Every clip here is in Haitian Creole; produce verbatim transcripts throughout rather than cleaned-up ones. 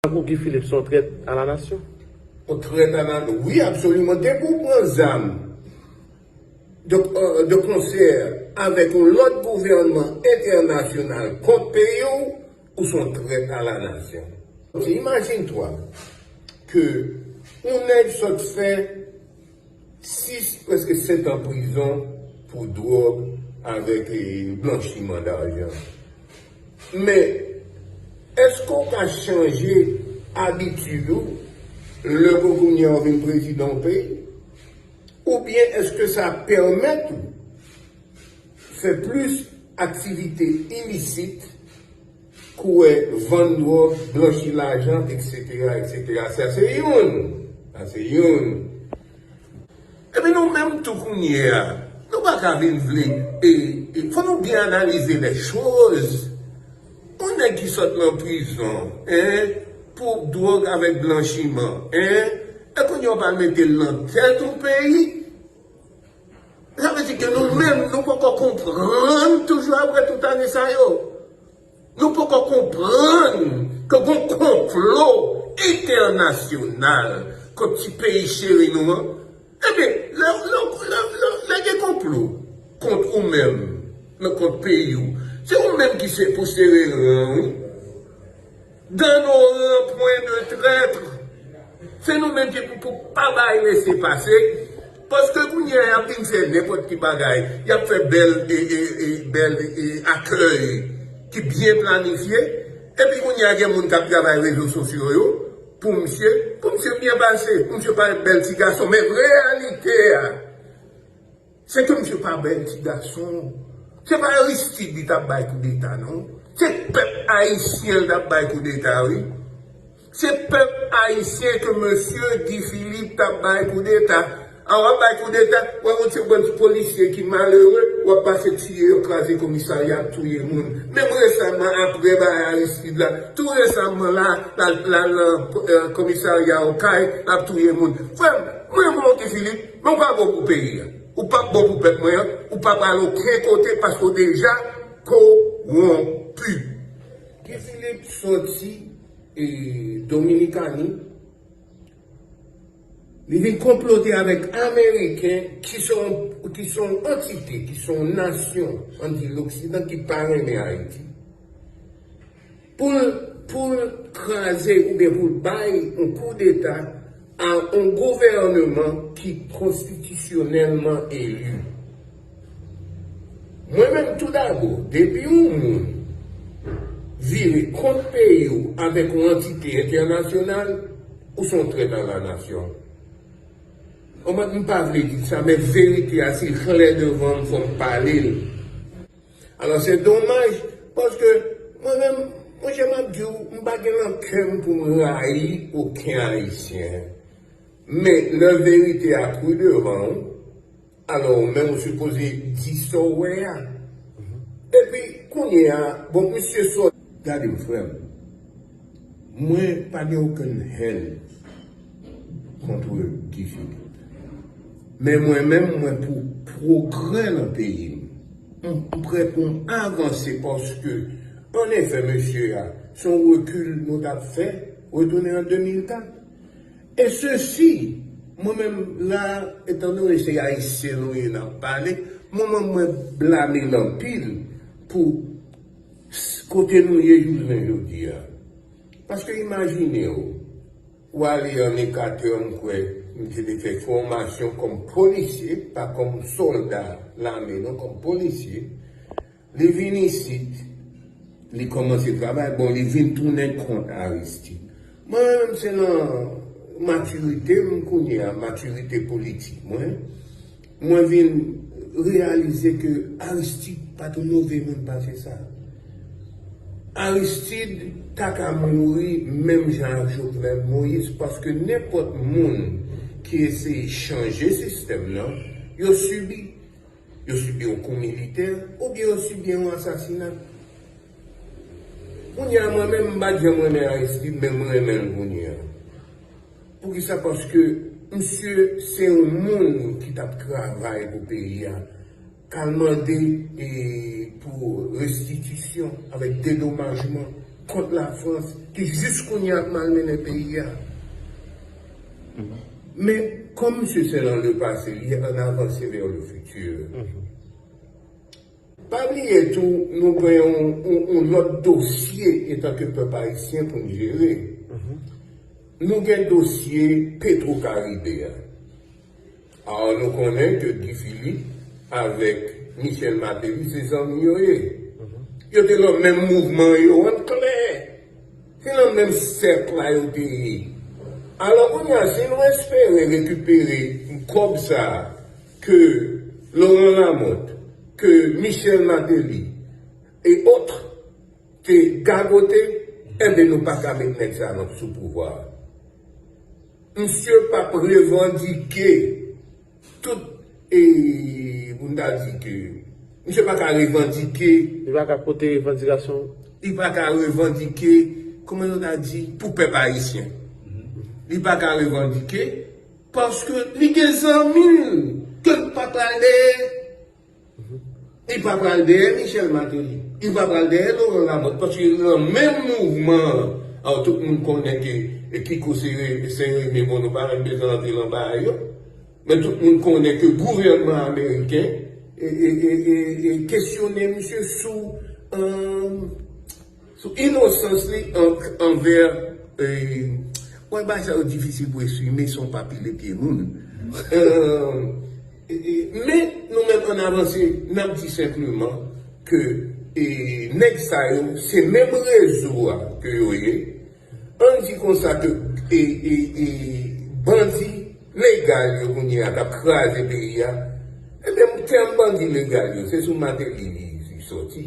Tankou Guy Philippe se yon trèt a la nasyon. Yon trèt a la, wi, absoliman. Depi w pran zam de, euh, de konsè avèk yon lòt gouvènman entènasyonal kont peyi w, ou se yon trèt a la nasyon. Imajine twa ke yon nèg sot fè sis, prèske sèt an prizon pou dwòg avèk, eh, blanchiman dajan. Men, èske w ka chanje abitid ou lè ke kounye a w vin prezidan yon peyi? Oubyen èske sa pèmèt ou fè plis aktivite ilisit, kouwè, vann dwòg, blanchi lajan, etsetera, etsetera? Sa se youn. Sa se youn. Epi nou menm tou kounye a, nou pa ka vin vle, e, e, fò nou byen analize lè choz. Yon nèg ki sot nan prizon, en, pou dwòg avèk blanchiman, en, e kounye a w pral mete l nan tèt yon peyi. Sa vle di ke nou menm, nou poko konprann, toujou apre tout ane sa yo. Nou poko konprann ke gon konplo entènasyonal kont ti peyi cheri nou an. Ebyen, lè, lè, lè, lè, lè gen konplo kont ou menm, nan kont peyi w, se ou menm ki se pou sere ran w. Dans nos rangs, point de traître. Se nou menm ki pou, pou pa bay lese pase. Paske kounye a, y ap vin fè nenpòt ki bagay. Y ap fè bèl, e, e, e, bèl, e, akèy ki byen planifye. Epi kounye a, gen moun k ap travay rezo sosyo yo pou misye, pou misye byen pase, pou misye parèt bèl ti gason. Men reyalite a, se ke misye pa bèl ti gason. Se pa Aristide li t ap bay koudeta, non. Se pèp ayisyen l t ap bay koudeta, wi. Se pèp ayisyen ke mesye Guy Philippe t ap bay koudeta. A w ap bay koudeta, w ap yon ti bann ti polisye ki malere, w ap pase tiye yo, kraze komisarya, ap touye moun. Menm resaman, apre bagay Aristide la, tou resaman la, l al, l al nan, eh, komisarya Okay, l ap touye moun. Frè m, mwen renmen w Guy Philippe, men w pa bon pou peyi a. Ou p ap bon pou pèp mwen an, ou pa pral okenn kote paske w deja kowonpi. Guy Philippe soti, e, Dominikani, li vin konplote avèk Ameriken ki se yon, ki se yon antite, ki se yon nasyon, ann di Loksidan, ki pa renmen Ayiti. Pou l, pou l kraze oubyen pou l bay yon koudeta a yon gouvèneman ki konstitisyonèlman eli. Mwen menm, toudabò, depi yon moun vire kont peyi w avèk yon antite entènasyonal, ou se yon trèt a la nasyon. Mwen, m pa vle di sa, men verite a, si l klè devan m, fò m pale l. Alò, se domaj, paske mwen menm, monchè, m ap di w, m pa gen nan kè m pou m rayi okenn Ayisyen. Men, lè verite a kri devan w, alò, ou menm, ou sipoze di sa w wè a. Epi, kounye a, bon, misye sot. Gade m, frè m. Mwen pa gen okenn hèn kont Guy Philippe. Men mwen menm, mwen pou pwogrè nan peyi m. M, m prè pou m avanse paske, an efè, mesye a, se yon rekil nou t ap fè, retounen an de mil kat. E sesi, mwen menm la, etandone se Ayisyen nou ye, n ap pale, mwen menm mwen blame l anpil pou s-, kote nou ye jounen jodi a. Paske imajine w, w ale an Ekatè, m kwè, m te, te fè fòmasyon kòm polisye, pa kòm sòlda lame, non, kòm polisye. Li vin isit, li kòmanse travay, bon, li vin tounen kont Aristide. Mwen menm, se nan matirite m kounye a, matirite politik mwen, mwen vin reyalize ke Aristide pa t yon move moun pase sa. Aristide ta ka mouri menm jan ak Jovenel Moïse, paske nenpòt moun ki eseye chanje sistèm nan, yo sibi. Yo sibi yon kou militè, oubyen yo sibi yon asasina. Kounye a, mwen menm, m pa t janm renmen Aristide, men m renmen l kounye a. Poukisa? Paske misye se yon moun ki t ap travay pou peyi a, k al mande, e, pou restitisyon avèk dedomajman. kont Lafrans, ki jis kounye a ap malmennen peyi a. Men, kòm misye se nan le pase, li an avanse vè le fitir. Pa bliye tou, nou gen yon, yon, yon lòt dosye antanke pèp ayisyen pou n jere. Nou gen dosye Petro Caribe a. Alò, nou konnen ke Guy Philippe avèk Michel Martelly se zanmi yo ye. Yo te nan menm mouvman yo, an klè. Se nan menm sèk la yo te ye. Alò, kounye a, si nou espere rekipere kòb sa a ke Laurent Lamothe, ke Michel Martelly e ot te gagote, enben, nou pa ka met nèg sa nan, sou pouvwa a. Misye p ap revandike tout, e, pou n ta di ke, misye pa ka revandike. Li pa ka pote revandikasyon. Li pa ka revandike, kòman nou ta di, pou pèp ayisyen. Li pa ka revandike, paske li gen zanmi l ke l pa pral dèyè. Li pa pral dèyè Michel Martelly. Li pa pral dèyè Laurent Lamothe, paske yo nan menm mouvman an. Alò, tout moun konnen ke, e, Kiko se, se Rene, bon, nou pa menm bezwen antre nan bagay yo. Men tout moun konnen ke gouvènman ameriken e, e, e, e, e kesyone misye sou, e, sou inosans li an, anvè, e, mwen, bagay sa yo difisil pou eksprime san w pa pile pye moun. E, e, e, men nou menm ann avanse, n ap di senpleman ke, e, nèg sa yo, se menm rezo a ke yo ye. Ann di konsa ke, e, e, e, bandi legal yo kounye a k ap kraze peyi a, ebyen, tèm bandi legal yo, se sou Martelly li, li soti.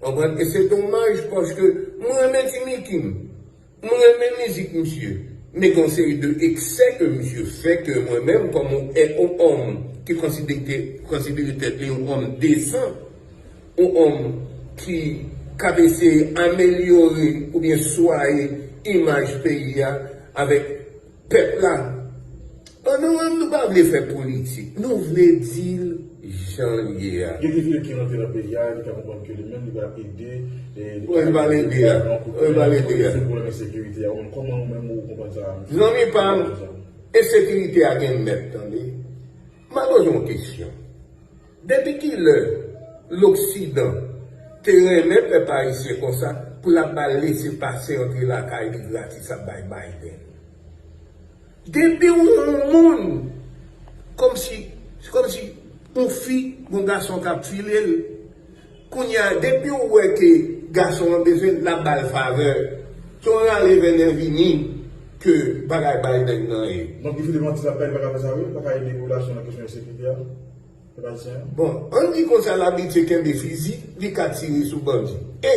Konprann? E se domaj paske mwen renmen Timikim. Mwen renmen mizik misye. Men gen yon seri de eksè ke misye fè ke mwen menm, kòm yon, yon òm ki konsidere, konsidere tèt li yon òm desan, yon òm ki, k ap eseye amelyore oubyen swaye imaj peyi a avèk pèp la. An nou menm, nou pa vle fè politik. Nou vle di l jan l ye a. Gen de vil ki rantre nan peyi a, li fè konprann ke li menm, li va ede, e, Wi, li va l ede a. Wi, li va l ede a. Se pwoblèm ensekirite a. Kòman ou menm ou konprann sa? Zanmi pa m, ensekirite a gen mèt, tande. M a poze yon kesyon. Depi kilè Loksidan te renmen pèp ayisyen konsa pou l ap ba l lese pase antre lakay li gratis ap bay Biden? Depi w yon moun, kòmsi, kòmsi yon fi, yon gason k ap file l, kounye a, depi w wè ke gason an bezwen l, l ap ba l favè. Se yon rale vènè vini ke bagay Biden nan ye. Donk, li file manti l ap bay, li pa ka fè sa vre, li pa ka ede popilasyon nan kesyon ensekirite a? Bon, ann di konsa, l abitye kenbe fizi, li ka tire sou bandi. E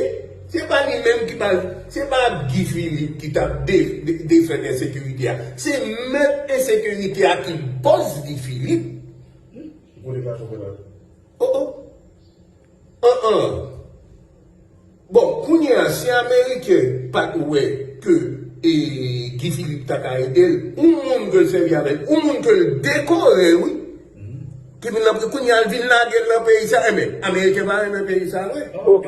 se pa li menm ki ba l, se pa Guy Philippe ki t ap de, de, defèt ensekirite a. Se mèt ensekirite a ki bòs Guy Philippe. Gwo deklarasyon fè la. Oh, oh. An, an. Bon, kounye a, si Ameriken pa t wè ke, e, Guy Philippe ta ka ede l, yon moun ke l sèvi avè l, yon moun ke l dekore, wi, ki vin nan, kounye a, l vin lage l nan peyi sa, enben, Ameriken pa renmen peyi sa vre. Ok.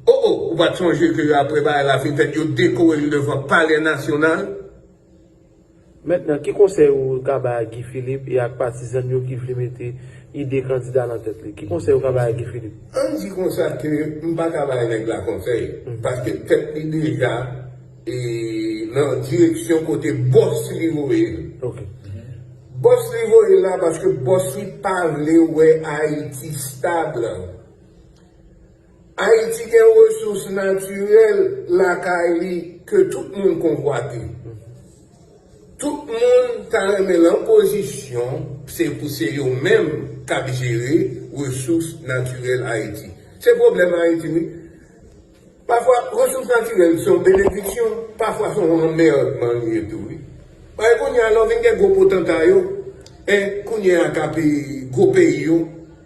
Oh, oh, ou pa t sonje ke apre bagay la fin fèt, yo dekore l devan Palè Nasyonal? Mentnan, ki konsèy ou ka bay a Guy Philippe e ak patizan l yo ki vle mete ide kandida nan tèt li? Ki konsèy ou ka bay a Guy Philippe? Ann di konsa ke m pa ka bay nèg la konsèy, paske tèt li deja, e, nan direksyon kote bòs li voye l. Ok. Bòs li voye l la, paske bòs li pa vle wè Ayiti stab. Ayiti gen resous natirèl lakay li ke tout moun konvwate. Tout moun ta renmen l an pozisyon, se pou se yo menm k ap jere resous natirèl Ayiti. Se pwoblèm Ayiti, wi. Pafwa, resous natirèl se yon benediksyon, pafwa se yon anmèdman li ye tou, wi. Paske kounye a, lè w vin gen gwo potanta yo, e kounye a k ap gwo peyi yo,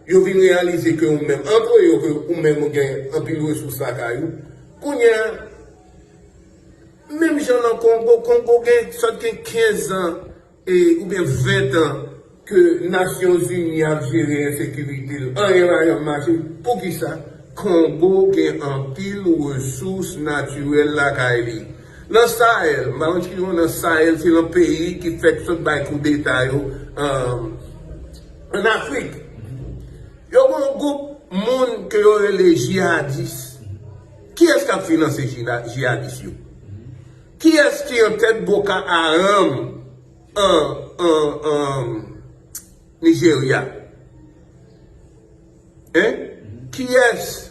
yo vin reyalize ke ou menm, antre yo, ke ou menm ou gen anpil resous lakay ou. Kounye a, menm jan nan Kongo, Kongo gen, sòt gen kenz an, e, oubyen ven an ke Nasyonzini ap jere ensekirite l, anyen pa janm mache. Poukisa? Kongo gen anpil resous natirèl lakay li. Nan Sahèl, m pa konn si yo nan Sahèl, se nan peyi ki fèk sot bay koudeta yo ann Afrik. Yo gen yon gwoup moun ke yo rele jihadis. Kiyès k ap finanse jihadis yo? Kiyès ki an tèt Boko Haram an, an, an Nijerya? Hein? Kiyès?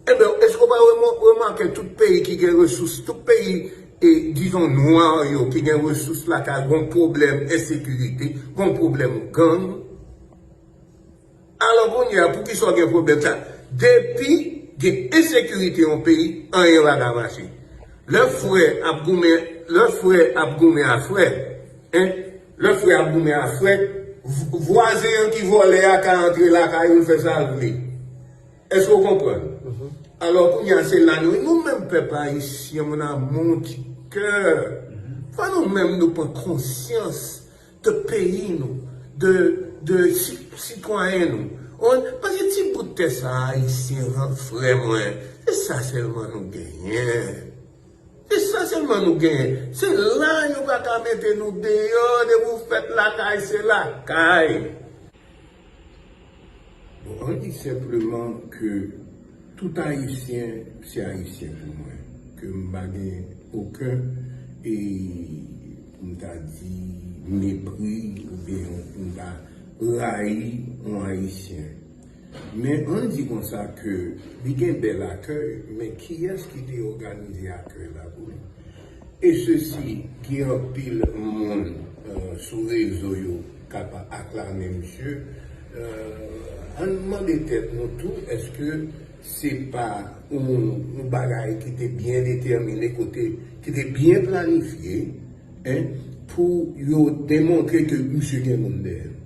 Ebyen, èske w pa remake tout peyi ki gen resous, tout peyi, e, dizon, nwa yo ki gen resous lakay, gon pwoblèm ensekirite, gon pwoblèm gang? Alò kounye a, poukisa w gen pwoblèm sa? Depi gen ensekirite yon peyi, anyen pa ka mache. Lè frè ap goumen, lè frè ap goumen a frè, en, lè frè ap goumen a frè, vwazen an ki vòlè a ka antre lakay ou, l fè sa l vle. Èske w konprann? Alò kounye a se la nou ye. Nou menm pèp ayisyen, mon amour du cœur, fò nou menm nou pran konsyans de peyi nou, de, de sitwayen nou. Paske ti bout tè sa ayisyen an, frè mwen, se sa sèlman nou genyen. Se sa sèlman nou genyen. Se la yo pa ka mete nou deyò, depi w fèt lakay, se lakay. Bon, an di senpleman ke tout ayisyen se ayisyen pou mwen, ke m pa gen okenn, e, pou m ta di, mepri oubyen pou m ta rayi yon ayisyen. Men an di konsa ke li gen bèl akèy, men kiyès ki te òganize akèy la pou li? E sesi, gen anpil moun sou rezo yo k ap aklame misye. Ann mande tèt nou tou, èske se pa yon bagay ki te byen detèmine, kote ki te byen planifye, en, pou yo demontre ke misye gen moun dèyè l?